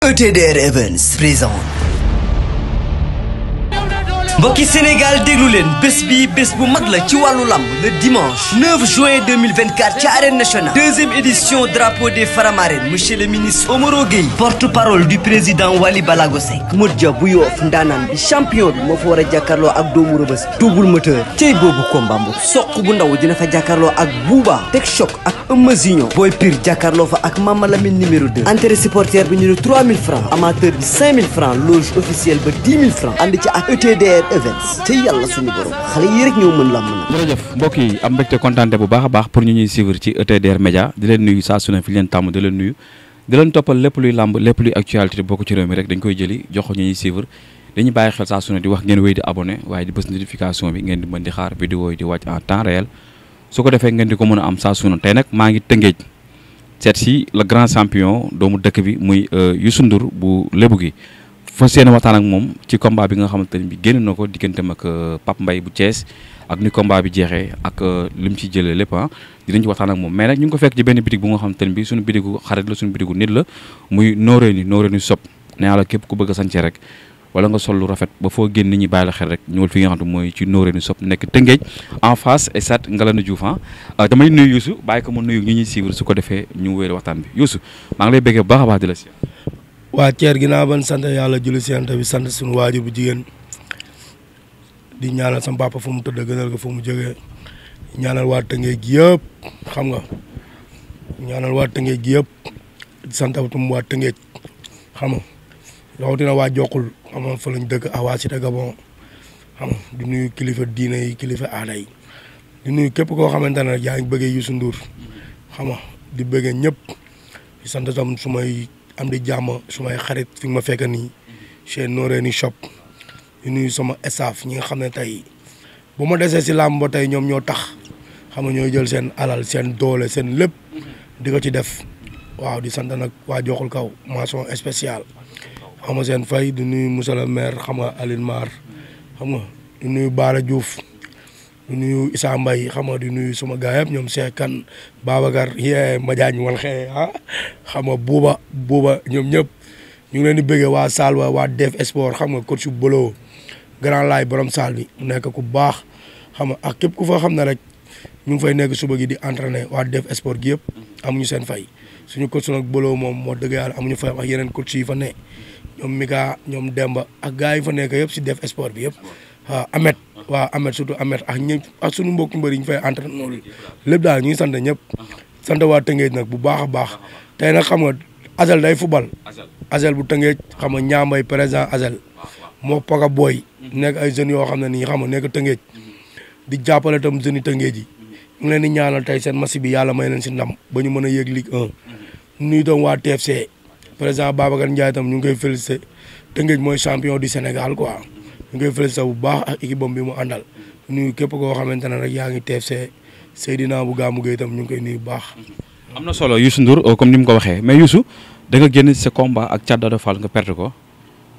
ETDR Events présente. mbokki Sénégal déglu leen bés bi bés bu mag la ci wàllu lamb le dimanche 9 juin 2024 ci arène nationale deuxième édition drapeau des Faramareen monsieur le ministre Omaro Gueye porte-parole du président Wally Balago Seck Modou Dia bu Yoff ndaanaan bi champion bi moo fa war a jàkkaarloo ak doomu Rëbës bi double moteur cey boobu combat bu soq bu ndaw dina fa jàkkaarloo ak Bouba Tek Choc ak Eumeu Junior Boy Pire jàkkaarloo fa ak Mama Lamine numéro 2 entrée supporter bi ñu ne 3000 francs amateur bi 5000 francs loge officielle ba 10 000 francs ànd ci ak ETDR Events te yàlla suñu borom xale yi rek ñoo mën lamb na. jërëjëf mbokk yi am mbégte kontaante bu baax a baax pour ñu ñuy suivre ci ETDR Média di leen nuyu saa su ne fi leen tàmm di leen nuyu di leen toppal lépp luy lamb lépp luy actualité bokk ci réew mi rek dañ koy jëli jox ñu ñuy suivre dañuy bàyyi xel saa su ne di wax ngeen wéy di abonné waaye di bës notification bi ngeen di mën di xaar vidéo yi di wàcc en temps réel su ko defee ngeen di ko mën a am saa su ne tey nag maa ngi Tëngéej seet si le grand champion doomu dëkk bi muy Youssou Ndour bu Lebu gi fas yéene waxtaan ak moom ci combat bi nga xamante ne bi génn na ko digganteem ak Pape Mbaye bu Thiès ak ni combat bi jeexee ak li mu ci jëlee lépp dinañ ci waxtaan ak moom mais nag ñu ngi ko fekk ci benn bitig bu nga xamante ne bi suñu bitigu xarit la suñu bitigu nit la muy Noreyni Shop nee naa la képp ku bëgg a sañce rek wala nga sol lu rafet ba foo génn nit ñi bàyyi la xel rek ñëwal fi nga xam ne mooy ci Noreyni Shop nekk Tëngéej en face stade Ngalandou Diouf damay nuyu Youssou bàyyi ko mu nuyu ñu ñuy suivre su ko defee ñu wéyal waxtaan bi Youssou maa ngi lay bëggee bu baax a baax di la si waa Thier ginnaaw ban sant yàlla julli si bi sant suñu waajur bu jigéen di ñaanal sama papa fu mu tëdd gënal ko fu mu jógee ñaanal waa Tëngéej gi yëpp xam nga ñaanal waa Tëngéej gi yëpp di santatum waa Tëngéej xam nga rawatina waa Jokkul xam nga fa lañ dëkk ak waa Cité Gabon xam nga di nuyu kilifa diine yi kilifa aada yi di nuyu képp koo xamante ne yaa ngi bëggee Youssou Ndour xam nga di bëggee ñëpp di sant tam sumay am di jàmm sumay xarit fi nga ma fekk nii chez Noreyni Shop di nuyu sama staff ñi nga xam ne tey bu ma desee si làmb ba tey ñoom ñoo tax xam nga ñooy jël seen alal seen doole seen lépp di ko ci def waaw di sant nag waa Jokkul Kaw mention spéciale xam nga seen fay di nuyu monsieur le maire xam nga Aline Mar xam nga di nuyu Bara Diouf di nuyu Issa Mbaye xam nga di nuyu suma gaay yëpp ñoom Cheikh Kane Babacar yee Madiagne wal xëy xam nga buuba ñoom ñëpp ñu ngi leen di bëggee waa Salwa waa Def Sport xam nga coach Bolo grand laay borom saal bi mu nekk ku baax xam nga ak képp ku fa xam ne rek ñu ngi fay nekk suba gi di entraîner waa Def Sport gi yëpp amuñu seen fay suñu coach nag Bolo moom moo dëgg yàlla amuñu fay ak yeneen coach yi fa ne ñoom Mika ñoom Demba ak gars yi fa nekk yëpp si Def Sport bi yëpp waaw Amet surtout Amet ak ñëpp ak suñu mbokku mbër yi ñu fay entraîner noonu lépp daal ñu ngi sant ñëpp sant waa Tëngéej nag bu baax a baax tey nag xam nga Azel day fubal Azel bu Tëngéej xam nga ñaambay président Azel moo Paka Boy nekk ay jeunes yoo xam ne nii xam nga nekk Tëngéej di jàppale tam jeunes yi Tëngéej yi ñu leen di ñaanal tey seen match bi yàlla may leen si ndam ba ñu mën a yéeg Ligue 1 nuyu tam waa TFC président Babacar Ndiaye tam ñu ngi koy félicité Tëngéej mooy champion du Sénégal quoi ñu ngi koy félicité bu baax ak équipe bi mu àndal nuyu képp koo xamante ne rek yaa ngi TFC Seydina bu Gamou Gueye tam ñu ngi koy nuyu bu baax. am na solo Youssou Ndour comme ni mu ko waxee mais Youssou da nga génn sa combat ak Thiat Daouda Fall nga perte ko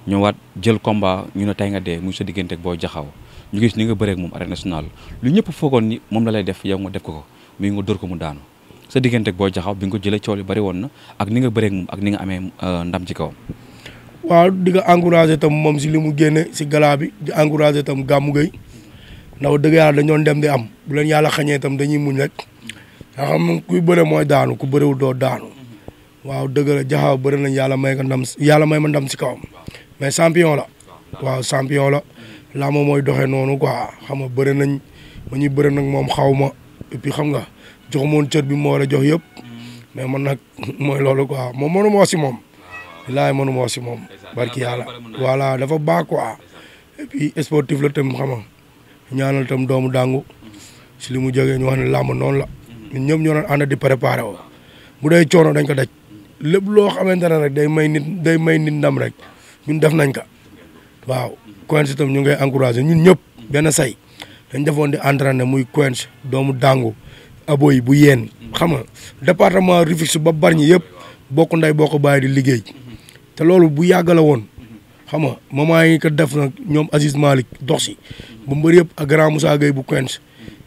ñëwaat jël combat ñu ne tey nga dee muy sa diggante ak Boy Jaxaw ñu gis ni nga bëree ak moom arène nationale lu ñëpp foogoon ni moom la lay def yow nga def ko muy nga dóor ko mu daanu sa diggante ak Boy Jaxaw bi nga ko jëlee coow li bëri woon na ak ni nga bëree ak moom ak ni nga amee ndam ci kawam. waaw di nga encouragé tam moom si li mu génne si gala bi di encouragé tam Gamou Gueye ndax dëgg yàlla dañoon dem di am bu leen yàlla xañee tam dañuy muñ rek nga xam kuy bëre mooy daanu ku bëriwul doo daanu waaw dëgg la Jaxaw bëri nañ yàlla may ko ndam yàlla may ma ndam si kawam mais champion la waaw champion la laa moom mooy doxee noonu quoi xam nga bëri nañ ma ñuy bëri nag moom xaw ma et puis xam nga jox moon cër bi moo war a jox yëpp mais man nag mooy loolu quoi moom mënu ma wax si moom laay mënu ma wax si moom barki yàlla voilà dafa baax quoi et puis sportif la tam xam nga ñaanal tam doomu dàngu si li mu jógee ñu wax ne làmb noonu la ñun ñëpp ñoo doon ànd di préparé woo bu dee coono dañ ko daj lépp loo xamante ne rek day may nit ndam rek ñun def nañ ko waaw Quench tam ñu ngay encouragé ñun ñëpp benn say dañ defoon di entraîné muy Quench doomu dàngu aboy bu yeen xam nga département Rufisque ba Bargny yëpp bokk nday bokk bàyyi di liggéey te loolu bu yàgg la woon xam nga moment yi ko def nag ñoom Aziz Malick dox si ba mbër yëpp ak grand Moussa Gueye bu Quench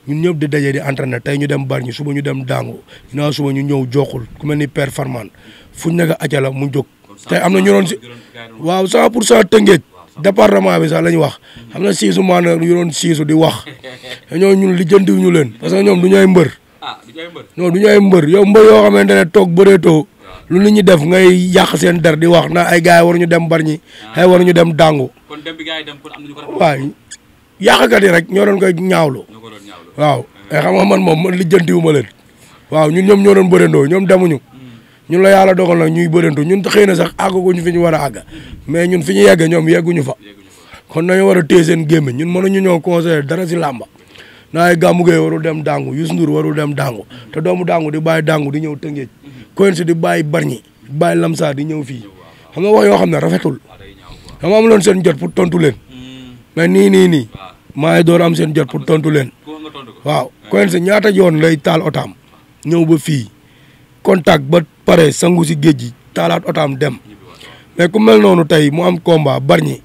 ñun ñëpp di daje di entraîné tey ñu dem Bargny suba ñu dem Dangu ginnaaw suba ñu ñëw Jokkul ku mel ni Père Farman fuñ nekk acala mu jóg tey am na ñu doon si waaw 100% Tëngéej département bi sax la ñu wax am na siisu maanaam ñu doon siisu di wax ñoo ñun lijjantiwuñu leen parce que ñoom du ñu ay mbër non du ñu ay mbër yow mbër yoo xamante ne toog bëreetoo lu nit ñi def ngay yàq seen der di wax na ay gars yi waruñu dem Bargny ay waruñu dem Dangu waaw yàqkat yi rek ñoo doon koy ñaawlu waaw xam nga man moom man lijjantiwuma leen waaw ñun ñoom ñoo doon bërendoo ñoom demuñu ñun la yàlla dogal nag ñuy bërendu ñun xëy na sax àgguñu fi ñu war a àgg mais ñun fi ñu yegg ñoom yegguñu fa kon nañu war a téye seen gémmiñ ñun mënuñu ñoo conseiller dara si làmba naa ay Gamou Gueye warul dem Dangu Youssou Ndour warul dem Dangu te doomu Dangu di bàyyi Dangu di ñëw Tëngéej Coen si di bàyyi Bargny di bàyyi Lamsa di ñëw fii xam nga wax yoo xam ne rafetul dama am loon seen jot pour tontu leen mais nii maa ngi door am seen jot pour tontu leen waaw Coen si ñaata yoon lay taal otaam ñëw ba fii contact ba pare sangu si géej gi taalaat otaam dem mais ku mel noonu tey mu am combat Bargny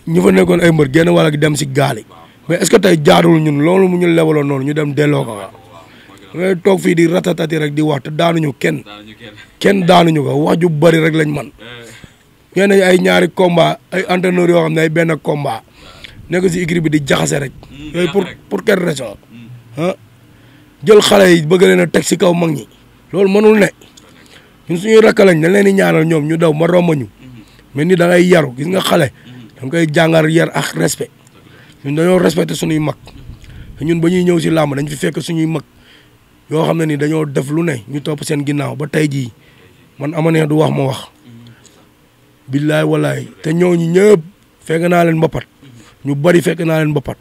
ñu fa nekkoon ay mbër génn wala dem si gaali mais est-ce que tey jaarul ñun loolu mu ñu lebaloon noonu ñu dem delloo ko waaw mais toog fii di ratatati rek di wax te daanuñu kenn daanuñu ko wax ju bari rek lañ man ñeen nañ ay ñaari combat ay entraîneurs yoo xam ne ay benn combat nekk si équipe bi di jaxase rek yooyu pour quelle raison jël xale yi bëgg leen a teg si kaw mag ñi loolu mënul ne ñun suñuy rakk lañ dañ leen di ñaanal ñoom ñu daw ma romb ñu mais ni da ngay yaru gis nga xale da nga koy jàngal yar ak respect ñun dañoo respecté suñuy mag ñun ba ñuy ñëw si làmb dañ fi fekk suñuy mag yoo xam ne ni dañoo def lu ne ñu topp seen ginnaaw ba tey jii man ama ne du wax ma wax billaay walaay te ñooñu ñëpp fekk naa leen mbapat ñu bari fekk naa leen mbapat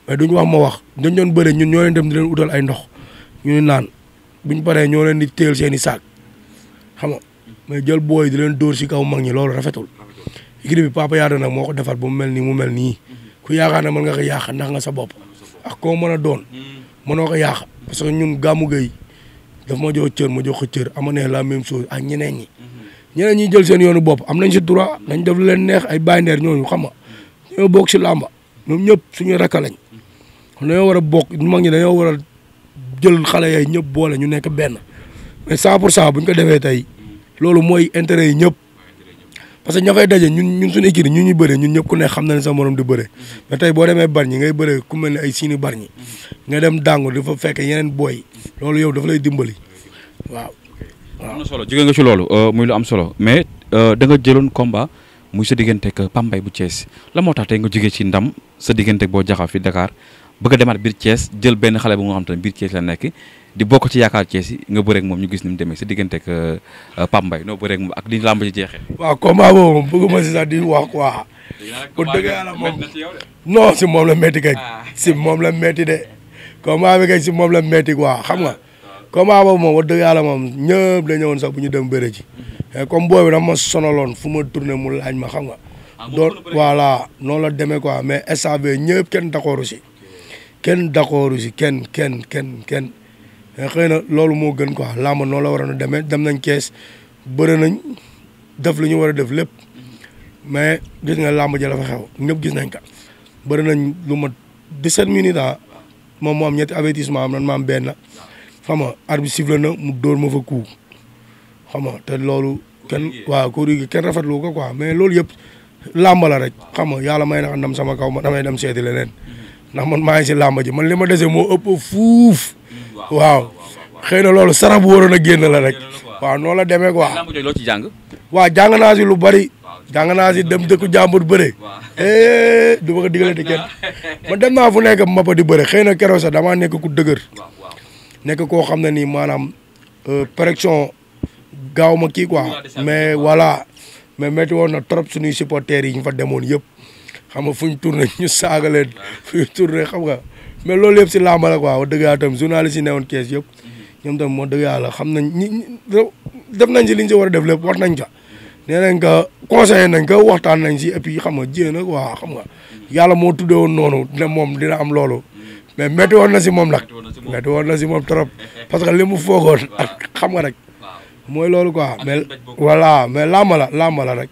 mais duñu wax ma wax dañ doon bëre ñun ñoo leen dem di leen utal ay ndox ñu naan buñ paree ñoo leen di téel seen i saak xam nga mais jël booy di leen dóor si kaw mag ñi loolu rafetul équipe bi Papa Yada nag moo ko defar ba mu mel nii mu mel nii ku yaakaar ne mën nga ko yàq ndax nga sa bopp ak koo mën a doon mënoo ko yàq parce que ñun Gamou Gueye daf ma jox cër ma jox ko cër ama ne la même chose ak ñeneen ñi jël seen yoonu bopp am nañ si droit nañ def lu leen neex ay bayndeer ñooñu xam nga ñoo bokk si làmba ñoom ñëpp suñu rakk lañ dañoo war a bokk mag ñi dañoo war a jël xale yooyu ñëpp boole ñu nekk benn mais 100% bu ñu ko defee tey loolu mooy intérêt yi ñëpp parce que ña fay daje ñun suñu équipe ñu bëre ñun ñëpp ku ne xam na ne sa morom di bëre mais tey boo demee Bargny ngay bëre ku mel ne ay Sini Bargny nga dem Dangu dafa fekk yeneen booy loolu yow dafa lay dimbali waaw. am na solo jóge nga ci loolu muy lu am solo mais da nga jëloon combat muy sa digganteeg Pambay bu Thiès la moo tax tey nga jógee ci ndam sa digganteeg boo jaxaw fi Dakar bëgg a demaat biir Thiès jël benn xale bu nga xam te ne biir Thiès la nekk di bokk ci yaakaar Thiès yi nga bëreeg moom ñu gis ni mu demee sa digganteeg Pambay noo bëreeg moom ak li làmb ji jeexee. waaw combat boobu moom bëgguma si sax di wax quoi. pour dëgg yàlla moom non si moom la métti kay. si moom la métti de. combat bi kay si moom la métti quoi xam nga. combat boobu moom wax dëgg yàlla moom ñëpp la ñëwoon sax bu ñu dem bëre ji. comme boobu dama ma sonaloon fu ma tourné mu laaj ma xam nga. doon voilà noonu la demee quoi mais SAV ñëpp kenn d'accordu si. kenn xëy na loolu moo gën quoi làmb noonu la waroon a demee dem nañ Kees bëri nañ def lu ñu war a def lépp mais gis nga làmb ja la fa xew ñëpp gis nañ ko bëri nañ lu ma 17 minutes moom moo am ñetti avertissement am nan ma am benn xam nga arbitre sifflé na mu dóor ma fa coup xam nga te loolu kenn waaw ko ri kenn rafetlu ko quoi mais loolu yëpp làmb la rek xam nga yàlla may na ndam sama kaw ma damay dem seeti leneen ndax man maa ngi si làmb ji man li ma dese moo ëpp fuuf waaw xëy na loolu sarax bu waroon a génn la rek waaw noonu la demee quoi. loo ci jàng. waaw jàng naa si lu bari jàng naa si dem dëkku jàmbur bëre du ma ko digalati kenn man dem naa fu nekk mappa di bëre xëy na keroog sax damaa nekk ku dëgër nekk koo xam ne nii maanaam pression gaaw ma kii quoi mais voilà mais métti woon na trop suñuy supporters yi ñu fa demoon yëpp xam nga fu ñu tourné ñu saaga leen fu ñu tourné xam nga mais loolu yëpp si làmb la quoi wax dëgg yàlla tam journaliste yi newoon Kees yëpp ñoom tam moo dëgg yàlla xam nañ def nañ si liñ si war a def lépp wax nañ ko nee nañ ko conseillé nañ ko waxtaan nañ si et puis xam nga jéem a waaw xam nga yàlla moo tuddee woon noonu ne moom dina am loolu mais métti woon na si moom nag métti woon na si moom trop parce que li mu foogoon ak xam nga rek mooy loolu quoi mais voilà mais làmb la rek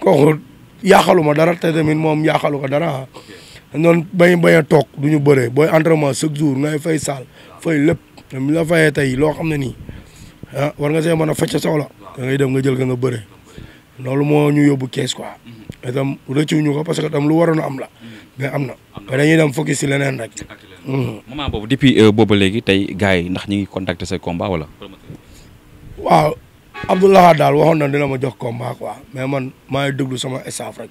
kooku yàqalu ma dara te tamit moom yàqalu ko dara noonu bañ a toog du ñu bëree booy entraînement chaque jour ngay fay saal fay lépp mi la fayee tey loo xam ne nii war nga see mën a fecc soxla da ngay dem nga jël ka nga bëree loolu moo ñu yóbbu kees quoi. itam rëccuñu ko parce que tam lu waroon a am la. mais am na. mais dañuy dem focus si leneen rek. moment boobu depuis boobu léegi tey gars yi ndax ñu ngi contacter say combat wala. waaw Abdoulaye daal waxoon na dina ma jox combat quoi mais man maa ngi déglu sama staff rek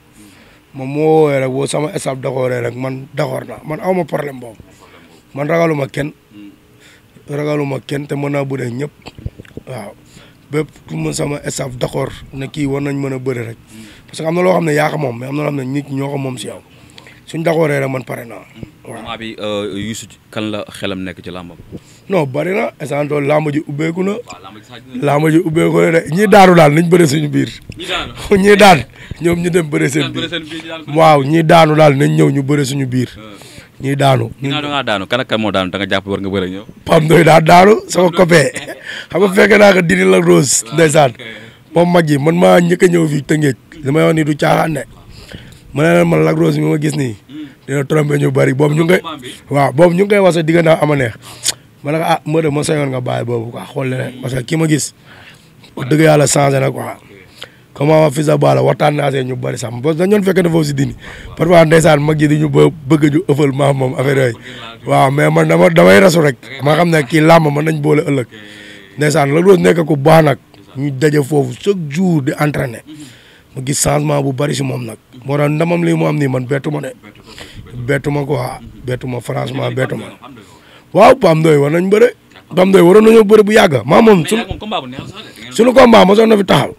moom moo woowee rek boo sama staff d'accordé rek man d'accord naa man awma problème boobu man ragaluma kenn te mën naa bëre ñëpp waaw bépp ku mën sama staff d'accord ne kii war nañ mën a bëre rek parce que am na loo xam ne yaa ko moom mais am na loo xam ne nit ñoo ko moom si yow suñ d'accordé rek man pare naa. waaw moment bi Youssou kan la xelam nekk ci làmbam. non bari na instant tool làmb ji ubbeeku na. làmb ji ubbeeku na de ñi daanu daal nañ bëre suñu biir. ñi daan ñoom ñu dem bëre seen biir waaw ñi daanu daal nañ ñëw ñu bëre suñu biir. ñi daanu. daanu kan ak kan moo daanu da nga jàpp war nga bëre ñëw. Pam Ndoy daa daanu sama copain xam nga fekke naa ko dini la Rose ndeysaan moom mag yi man maa njëkk a ñëw fii Tëngéej li may wax ni du caaxaan ne ma ne leen man Lac Rose mi ma gis nii dina trompé ñu bëri boobu ñu ngi koy waaw boobu ñu ngi koy wax sa diggante ama neex ma ne ko ah moo de ma sañoon nga bàyyi boobu quoi xool leneen parce que ki ma gis wax dëgg yàlla changé na quoi comment ma Fils de Balla waxtaan naa see ñu bëri sax parce que dañu doon fekk ne foofu si dini parfois ndeysaan mag yi di ñu bëgg ñu ëffal ma moom affaire yooyu waaw mais man damay rasu rek ma xam ne kii làmb mën nañ boole ëllëg ndeysaan Lac Rose nekk ku baax nag ñu daje foofu chaque jour di entraîner ma gis changement bu bëri si moom nag moo tax ndamam lii mu am nii man bettu ma de bettu ma quoi bettu ma franchement bettu ma waaw Pam Ndoy war nañ bëre Pam Ndoy waroon nañoo bëre bu yàgg maa moom suñu combat mosoon na fi taxaw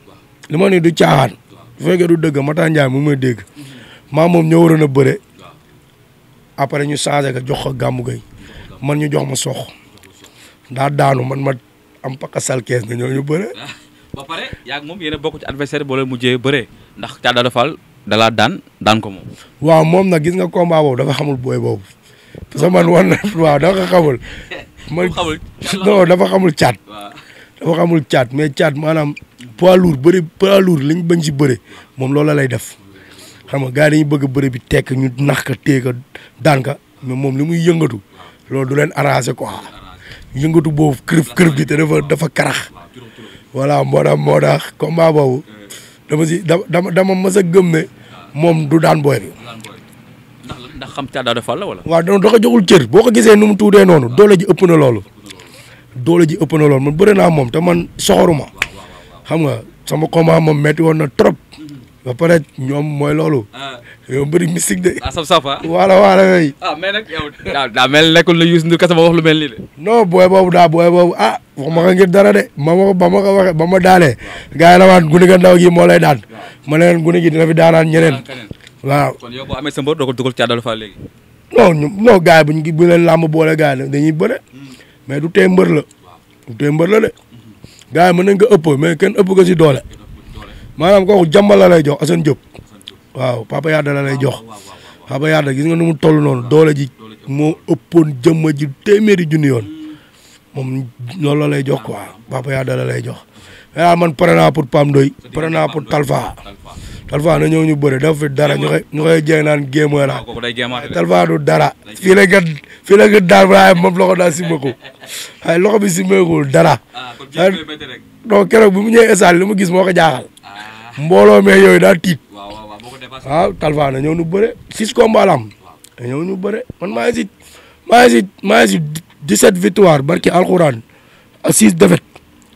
li ma ni du caaxaan bu fekkee du dëgg Mata Ndiaye mu may dégg maa moom ñoo waroon a bëre après ñu changé ko jox ko Gamou Gueye man ñu jox ma sox daa daanu man ma am pakasal kees na ñoo ñu bëre. ba pare yaa ngi moom yéen a bokk ci adversaire boo leen mujjee bëree ndax Thiat Daouda Fall dalaa daan ko moom. waaw moom nag gis nga combat boobu dafa xamul booy boobu parce que man wan na waaw dafa xamul. non dafa xamul Thiat. dafa xamul Thiat mais Thiat maanaam poids lourd liñ bañ si bëre moom loolu la lay def xam nga gars yi dañuy bëgg bëre bi tekk ñu nax ka téye ka daan ka mais moom li muy yëngatu loolu du leen arrangé quoi yëngatu boobu kërëf bi te dafa karax. voilà moo tax combat boobu dama mës a gëm ne moom du daan booy bi. ndax xam Thiat Daouda Fall la wala. waaw da ko joxul cër boo ko gisee nu mu tuudee noonu doole ji ëpp na loolu man bëri naa moom te man soxoruma xam nga sama combat moom metti woon na trop ba pare ñoom mooy loolu. yow bëri mystique de. waala yooyu. mais nag yow daa mel nekkul na Youssou Ndour kese ma wax lu mel nii de. non booy boobu wax ma ko ngir dara de ba ma ko waxee ba ma daanee gars yi la waan gune ga ndaw gi moo lay daan ma ne leen gune gi dina fi daanaan ñeneen waaw. kon yow boo amee sa mbër doo ko dugal Thiat Daouda Fall léegi. non gars yi bu leen làmb boole gars yi dañuy bëre mais du tee mbër la de gars yi mën nañ ko ëpp mais kenn ëpp ko si doole maanaam kooku jàmbal la lay jox Assane Diop waaw Papa Yada la lay jox Papa Yada gis nga nu mu toll noonu doole ji moo ëppoon jëmma ji téeméeri junni yoon moom loolu la lay jox quoi Papa Yada la lay jox mais man pare naa pour Pam Ndoy pare naa pour Talfa na ñëw ñu bëre dafa fi dara ñu koy jeex naan géemoo la Talfa du dara fii la nga daal waaye moom loxo daal simeeku waaye loxo bi simeekul dara donc keroog bi mu ñëwee esal li mu gis moo ko jaaxal mbooloo mee yooyu daal tiit waaw Talfa na ñëw ñu bëre 6 combats la am na ñëw ñu bëre man maa ngi si 17 victoire barki alxuraan ak 6 défaites.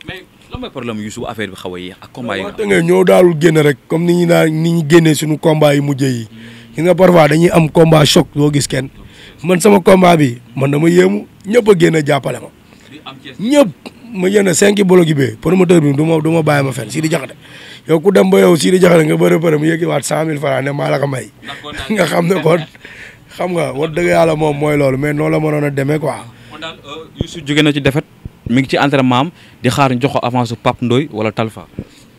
mais lan mooy problème Youssou affaire bi xaw a yéex ak combat yi nga ñëw daalul génn rek comme ni ñu génnee suñu combat yi mujjee yi gis nga parfois dañuy am combat choc doo gis kenn man sama combat bi man dama yéemu ñëpp a génn jàppale ma ñëpp ma yéene 5 bologi bee promoteur bi du ma bàyyi ma fenn Sidi Diakhaté yow ku dem ba yow Sidi Diakhaté nga bëri pare mu yëgiwaat 100 000 francs ne maa la ko may nga xam ne kon xam nga wax dëgg yàlla moom mooy loolu mais noonu la mënoon a demee quoi. kon daal Youssou jóge na ci défaite mi ngi ci entraînement am di xaar ñu jox ko avance Pape Ndoye wala Talfa.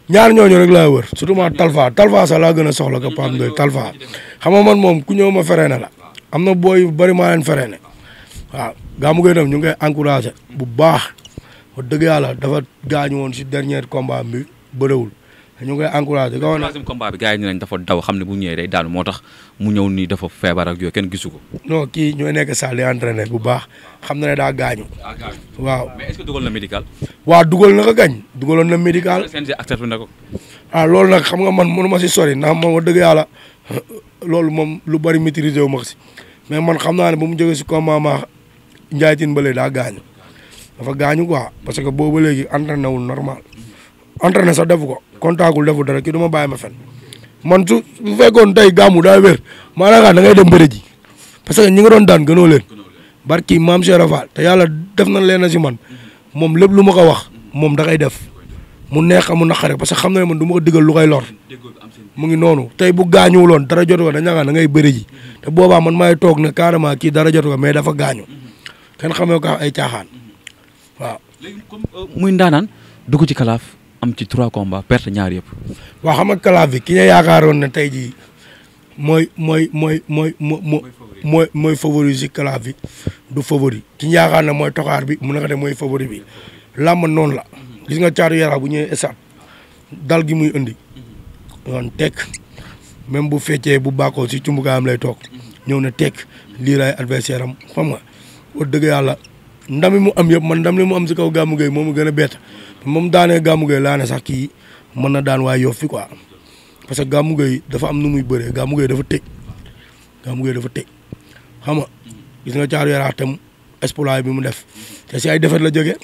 ñaar ñooñu rek laa wër surtout ma Talfa sax laa gën a soxla ko Pape Ndoye Talfa xam nga man moom ku ñëw ma freiné la am na booy yu bëri maa leen freiné waaw Gamou Gueye tam ñu ngi koy encouragé bu baax wax dëgg yàlla dafa gaañu woon si dernier combat bi bëriwul ñu ngi koy encouragé. troisième combat bi gars yi ñu ne dafa daw xam ne bu ñëwee day daanu moo tax mu ñëw nii dafa feebar ak yooyu kenn gisu ko. non kii ñooy nekk salle di entraîné bu baax xam na ne daa gaañu. waaw mais est-ce que dugal na médical. waaw dugal na ko gañ dugaloon na médical. CNG accepté na ko. loolu nag xam nga man mënu ma si sori ndax moom wax dëgg yàlla loolu moom lu bari maîtriser wu ma si mais man xam naa ne ba mu jógee si combat ma Ndiaye Tine ba léegi daa gaañu dafa gaañu quoi parce que boobu ba léegi entraîné wul normal entraîné sax defu ko contactul defu dara kii du ma bàyyi ma fen man su fekkoon tey gàmmu daa wér maanaam da ngay dem bëre ji parce que ñi nga doon daan gënoo leen barki maam Cheikh Rafal te yàlla def na leen si man moom lépp lu ma ko wax moom da koy def mu neex mu naqare parce que xam na ne man du ma ko digal lu koy lor mu ngi noonu tey bu gaañuwuloon dara jotu ko dañ da ngay bëri ji te boobaa man maay toog ne carrément kii dara jotu ko mais dafa gaañu kenn xamee ko ay caaxaan waaw. léegi comme muy ndaanaan dugg ci kalaaf am ci 3 combats perte ñaar yëpp. waaw xam nga kalaaf bi ki nga yaakaaroon ne tey jii mooy favori si kalaaf bi du favori ki ñu yaakaar ne mooy toxaar bi mu naka de mooy favori bi làmb noonu la gis nga Caatu Yaraax bu ñëwee esat dal gi muy indi yoon tekk même bu feccee bu bàkkoo si cumbukaayam lay toog ñëw na tekk lii ay adversaire am xam nga wax dëgg yàlla ndami mu am yëpp man ndam li mu am si kaw Gamou Gueye moom mu gën a bett moom daanee Gamou Gueye laa ne sax kii mën na daan waaye yof fi quoi parce que Gamou Gueye dafa am nu muy bëree Gamou Gueye dafa tëj xam nga gis nga Caatu Yaraax tam exploit bi mu def te si ay defet la jógee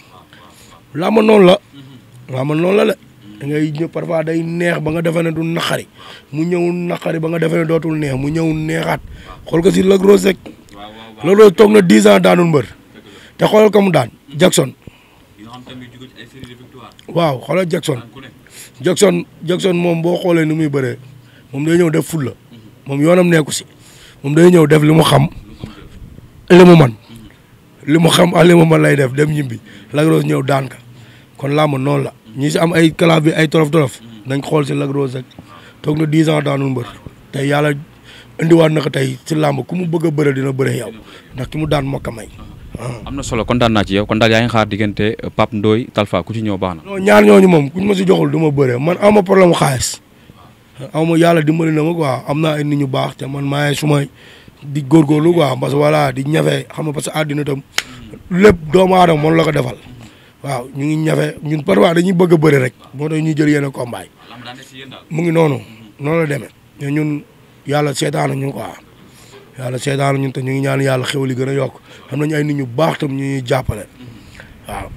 làmb noonu la la da ngay ñëw parfois day neex ba nga defee ne du naqari mu ñëw naqari ba nga defee ne dootul neex mu ñëw neexaat xool ko si Lac Rose rek Lac Rose toog na 10 ans daanul mbër te xoolal ko mu daan Jackson waaw xoolal Jackson moom boo xoolee ni muy bëree moom day ñëw def fulla moom yoonam nekku si moom day ñëw def li mu xam li mu man li mu xam ak li mu man lay def dem ñibbi Lac Rose ñëw daan ka kon làmb noonu la ñi si am ay kalaaf bi ay torof nañ xool si Lac Rose rek toog na 10 ans daanul mbër tey yàlla indiwaat na ko tey si làmb ku mu bëgg a bëre dina bëre yow ndax ki mu daan moo ko may. am na solo kontaan naa ci yow kon daal yaa ngi xaar diggante Pape Ndoye Talfa ku ci ñëw baax na. non ñaar ñooñu moom kuñ ma si joxul du ma bëre man aw ma problème xaalis aw ma yàlla dimbali na ma quoi am naa ay nit ñu baax te man maa ngi sumay di góorgóorlu quoi parce que voilà di ñafe xam nga parce que àddina tam lépp doomu aadama moom la ko defal. waaw ñu ngi ñafe ñun parfois dañuy bëgg a bëri rek moo tax ñuy jël yenn combat yi mu ngi noonu la demee mais ñun yàlla seetaanu ñu quoi yàlla seetaanu ñun te ñu ngi ñaan yàlla xéwal yi gën a yokk xam nañu ay nit ñu baax tam ñu ñuy jàppale waaw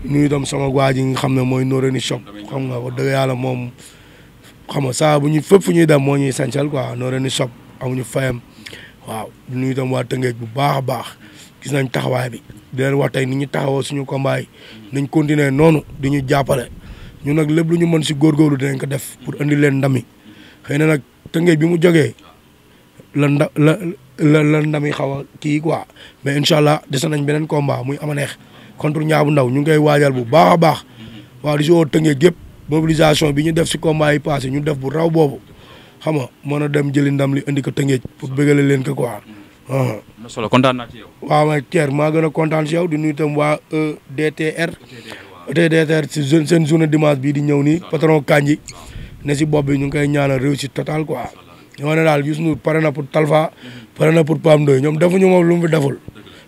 nuyu itam sama waa ji nga xam ne mooy Noreyni shop xam nga wax dëgg yàlla moom xam nga saa bu ñu fépp fu ñuy dem moo ñuy sancal quoi Noreyni shop amuñu fayam waaw nuyu itam waa Tëngéej bu baax a baax gis nañ taxawaay bi di leen wax tey ni ñu taxawoo suñu combat yi nañ continuer noonu di ñu jàppale ñun nag lépp lu ñu mën si góorgóorlu dinañ ko def pour andi leen ndami xëy na nag Tëngéej bi mu jógee la ndami xaw a kii quoi mais incha allah des nañ beneen combat muy ama neex contre Niang bu Ndaw ñu ngi koy waajal bu baax a baax waaw di si woo Tëngéej gépp mobilisation bi ñu def si combat yi passé ñu def bu raw boobu xam nga mën a dem jëli ndam li indi ko Tëngéej pour bëggale leen ko quoi. na solo kontaan naa ci yow. waaw man Thier maa gën a kontaan si yow di nuyu itam waa EDTR si seen journée dimanche bii di ñëw nii patron Kanji ne si bopp bi ñu ngi koy ñaanal réussite totale quoi. ñoo ne daal Youssou Ndour pare na pour Talfa pare na pour Pape Ndoye ñoom defuñu moom lu mu fi deful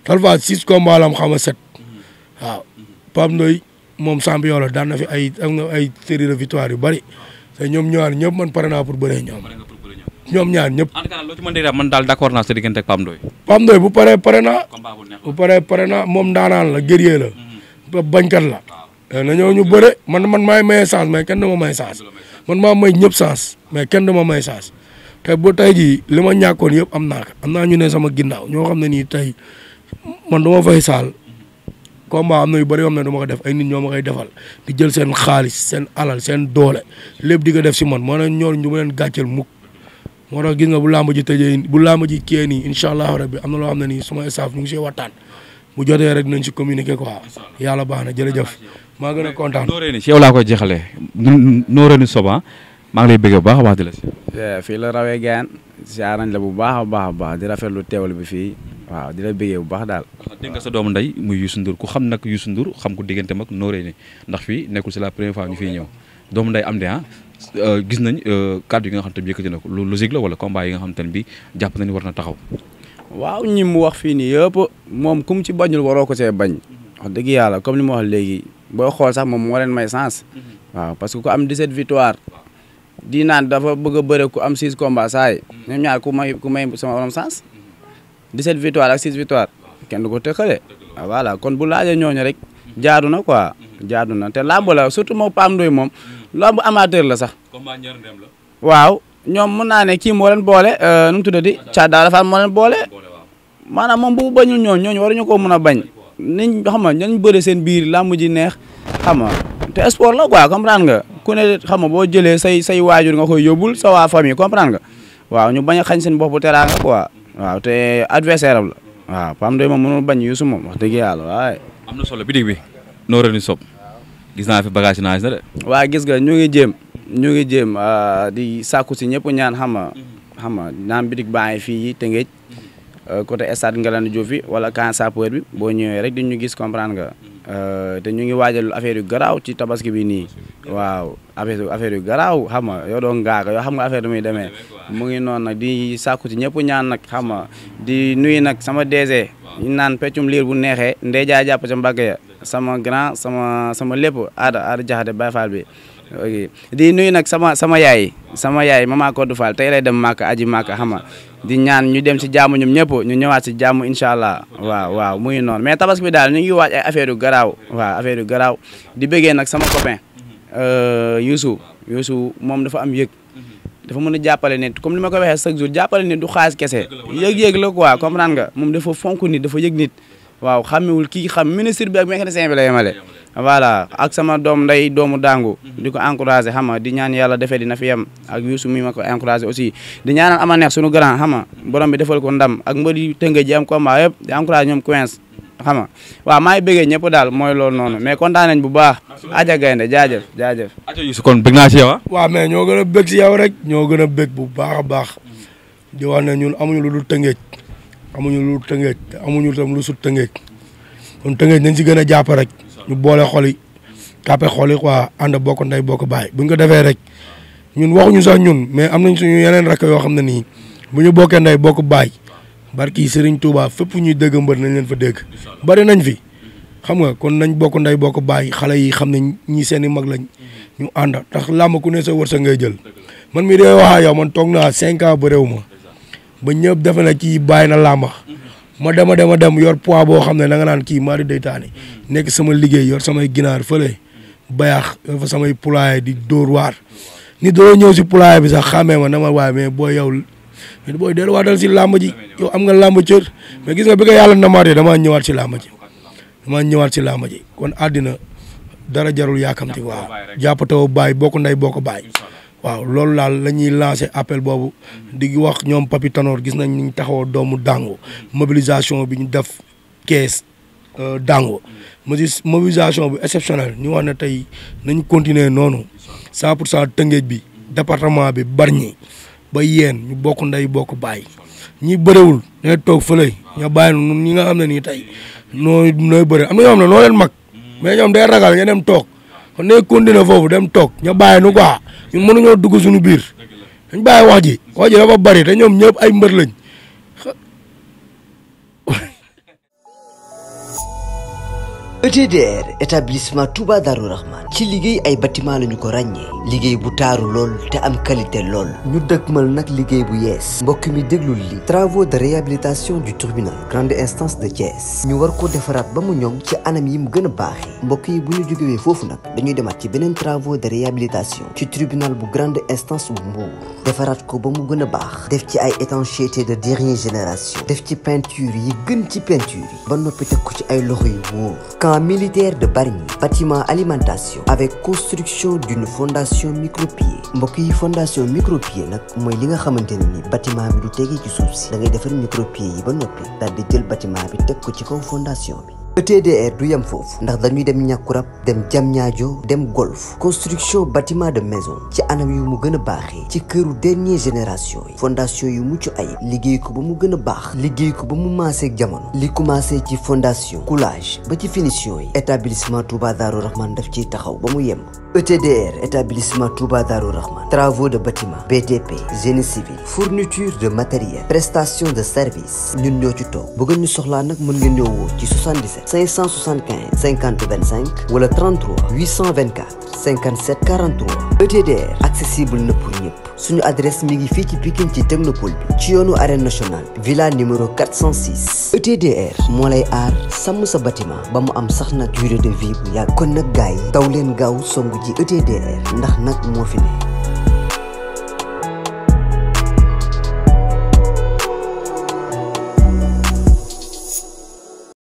Talfa 6 combats la am xam nga 7 waaw Pape Ndoye moom champion la daan na fi ay série de victoire yu bari te ñoom ñaar ñëpp man pare naa pour bëree ñoom ñaar ñëpp. en tout cas loo ci mën di man daal d'accord naa sa diggante ak Pape Ndoye. Pape Ndoye bu paree pare naa. bu paree pare naa moom ndaanaan la guerrier la. bañkat la. na ñëw ñu bëre man maay maye chance mais kenn du ma may chance man maa may ñëpp chance mais kenn du ma may chance te bu tey jii li ma ñàkkoon yëpp am naa ko am naa ñu ne sama ginnaaw ñoo xam ne nii tey man du ma fay saal combat am na yu bëri yoo xam ne du ma ko def ay nit ñoo ma koy defal di jël seen xaalis seen alal seen doole lépp di ko def si man moo ne ñor ñu ma leen gàcceel mukk moo tax gis nga bu làmb ji tëjee bu làmb ji kii nii incha allah rabbi am na loo xam ne nii suma staff ñu ngi siy waxtaan bu jotee rek nañ si communiquer quoi yàlla baax na jërëjëf maa gën a kontaan. Noreyni si yow laa koy jeexalee Noreyni Soba maa ngi lay bëgg bu baax a baax di la si. fii la rawee gaan siyaar nañ la bu baax a baax di rafetlu teewal bi fii waaw di la bëggee bu baax daal. dégg nga sa doomu ndey muy Youssou Ndour ku xam nag Youssou Ndour xam ko digganteem ak Noreyni ndax fii nekkul c'est la première fois ñu fiy ñëw doomu ndey am de gis nañ kàddu yi nga xam te ne yëkkati na ko lu logique la wala combat yi nga xam te ne bi jàpp nañu war na taxaw. waaw ñi mu wax fii nii yëpp moom ku mu ci bañul waroo ko see bañ wax dëgg yàlla comme li ma wax léegi booy xool sax moom moo leen may sens waaw parce que ku am 17 victoire di naan dafa bëgg a bëre ku am 6 combats saa yi ñoom ñaar ku may sama borom sens 17 victoire ak 6 victoire kenn du ko tëkkale voilà kon bu laajee ñooñu rek jaadu na quoi jaadu na te làmb la surtout moom Pape Ndoye moom làmb amateur la sax waaw ñoom mën naa ne kii moo leen boole nu mu tuddati Thiat dafa moo leen boole maanaam moom bu bañul ñooñu waruñu ko mën a bañ niñ xam nga nañ bëre seen biir làmb ji neex xam nga te sport la quoi comprendre nga ku ne xam nga boo jëlee say waajur nga koy yóbbul sa waa famille comprendre nga waaw ñu bañ a xañ seen bopp teraanga quoi waaw te adversaire am la waaw Pape Ndoye moom mënul bañ Youssou moom wax dëgg yàlla waaye. am na solo bitig bi noora ni sob gis naa fi bagage na de. waa gis nga ñu ngi jéem di sàkku si ñëpp ñaan xam nga naan bitig baa ngi fii Tëngéej côté stade Ngalandou Diouf fi wala camp sapeur bi boo ñëwee rek di ñu gis comprendre nga te ñu ngi waajal affaire yu garaaw ci tabaski bi nii waaw affaire yu garaaw xam nga yow doo ngaaka yoo xam nga affaire du muy demee mu ngi noonu nag di sàkku ci ñëpp ñaan nag xam nga di nuyu nag sama DG ñu naan peccum liir bu neexee ndey jaay jàpp ca mbagg ya sama grand sama lépp aada jaxate Baye Fall bi ok di nuyu nag sama yaay mama Kodou Fall tey lay dem Màkka aji Màkka xam nga di ñaan ñu dem si jàmm ñoom ñëpp ñu ñëwaat si jàmm incha allah waaw muy noonu mais tabaski bi daal ñu ngi waaj ay affaire yu garaaw waaw affaire yu garaaw di bëggee nag sama copain Youssou moom dafa am yëg dafa mën a jàppale nit comme li ma ko waxee chaque jour jàppale nit du xaalis kese yëg-yëg la quoi comprendre nga moom dafa fonk nit dafa yëg nit waaw xamewul kii xam ministre bi ak mécanicien bi la yemale voilà ak sama doom nday doomu dangu di ko encouragé xam nga di ñaan yàlla defee dina fi yem ak Youssou mi ma ko encouragé aussi di ñaanal ama neex sunu grand xam nga borom bi defal ko ndam ak mbëri Tëngéej ji am combat yëpp di encouragé ñoom Quench xam nga waaw maa ngi bëggee ñëpp daal mooy loolu noonu mais kontaan nañ bu baax aja gaynde jaajëf aja Youssou kon bëgg naa ci yow waaw mais ñoo gën a bëgg si yow rek ñoo gën a bëgg bu baax a baax di wax ne ñun amuñu lu dul Tëngéej te amuñu tam lu sut Tëngéej kon Tëngéej nañ si gën a jàpp rek ñu boole xol yi kàppe xol yi quoi ànd bokk ndey bokk baay buñ ko defee rek ñun waxuñu sax ñun mais am nañ suñu yeneen rakk yoo xam ne nii bu ñu bokkee ndey bokk baay barki Serigne Touba fépp ñuy dégg mbër nañ leen fa dégg bari nañ fi xam nga kon nañ bokk ndey bokk baay xale yi xam ne ñii seen i mag lañ ñu ànd tax làmb ku ne sa wërsëg ngay jël man mii day wax ak yow man toog naa 5 ans ba réew ma ba ñëpp defe na kii bàyyi na làmba ma dem yor poids boo xam ne da nga naan kii maa di deytaani nekk sama liggéey yor samay ginaar fële bayaax yor fa samay poulailler di dóor waar ni doo ñëw si poulailler bi sax xàmmee ma na ma waaye mais booy yow booy delluwaatal si làmb ji yow am nga làmb cër mais gis nga bi ko yàlla namaatee damaa ñëwaat si làmb ji kon àddina dara jarul yaakamti waaw jàppatoo bàyyi bokk ndey bokk bàyyi waaw loolu daal la ñuy lancé appel boobu di wax ñoom Papi Tanor gis nañ ñu taxawoo doomu Dango mobilisation bi ñu def kees Dango mobilisation bi exceptionnelle ñu wax ne tey nañu continuer noonu 100% Tëngéej bi département bi Bargny ba yéen ñu bokk ndey bokk bàyyi ñi bëriwul ne toog fële ña bàyyi nun ñi nga xam ne nii tey nooy bëri am na ñoo xam ne noo leen mag mais ñoom day ragal nga dem toog kon ne continuer foofu dem toog ña bàyyi nu quoi ñun mënuñoo dugg suñu biir dañ bàyyi wax ji dafa bari te ñoom ñëpp ay mbër lañ. ETDR établissement Touba Darou Rahman ci liggéey ay bâtiment lañu ko ràññee liggéey bu taaru lool te am qualité lool ñu dëkkmal nag liggéey bu yees mbokk mi déglul li travaux de réhabilitation du tribunal grande instance de Thiès ñu war ko defaraat ba mu ñoŋ ci anam yi mu gën a baaxee mbokk yi bu ñu jógewee foofu nag dañuy demaat ci beneen travaux de réhabilitation ci tribunal bu grande instance bu Mbour defaraat ko ba mu gën a baax def ci ay étanchéité de dernière génération def ci peinture yi gën ci peinture yi ba noppi teg ko ci ay loxo yu wóor militaire de Bargny bâtiment alimentation avec construction d'une fondation micropieux mbokk yi fondation micropieux nag mooy li nga xamante ne ni bâtiment bi du tegee ci suuf si da ngay defar micropieux yi ba noppi daal di jël bâtiment bi teg ko ci kaw fondation bi ETDR du yem foofu ndax dañuy dem Ñàkkurab dem Diamniadio dem Golf construction bâtiment de maison ci anam yu mu gën a baaxee ci këru dernière génération yi fondation yu mucc ay liggéey ko ba mu gën a baax liggéey ko ba mu maaseeg jamono li commencé ci fondation coulage ba ci finition yi établissement Touba Darou Rahman daf ciy taxaw ba mu yem ETDR, établissement Touba Darou Rahman. Travaux de bâtiment, BTP, génie civil, fourniture de matériel, prestation de service. ñun ñoo ci toog. bu ngeen ñu soxlaa nag mën ngeen ñëw woo ci 77 575 50 25 wala 33 824 57 43. ETDR accessible na pour ñëpp. suñu adresse mi ngi fii ci Pikine ci Technopole bi ci yoonu arène nationale villa numéro 406. ETDR moo lay aar sàmm sa bâtiment ba mu am sax nag durée de vie bu yàgg. kon nag gars yi daw leen gaaw songu ji ETDR ndax nag moo fi ne.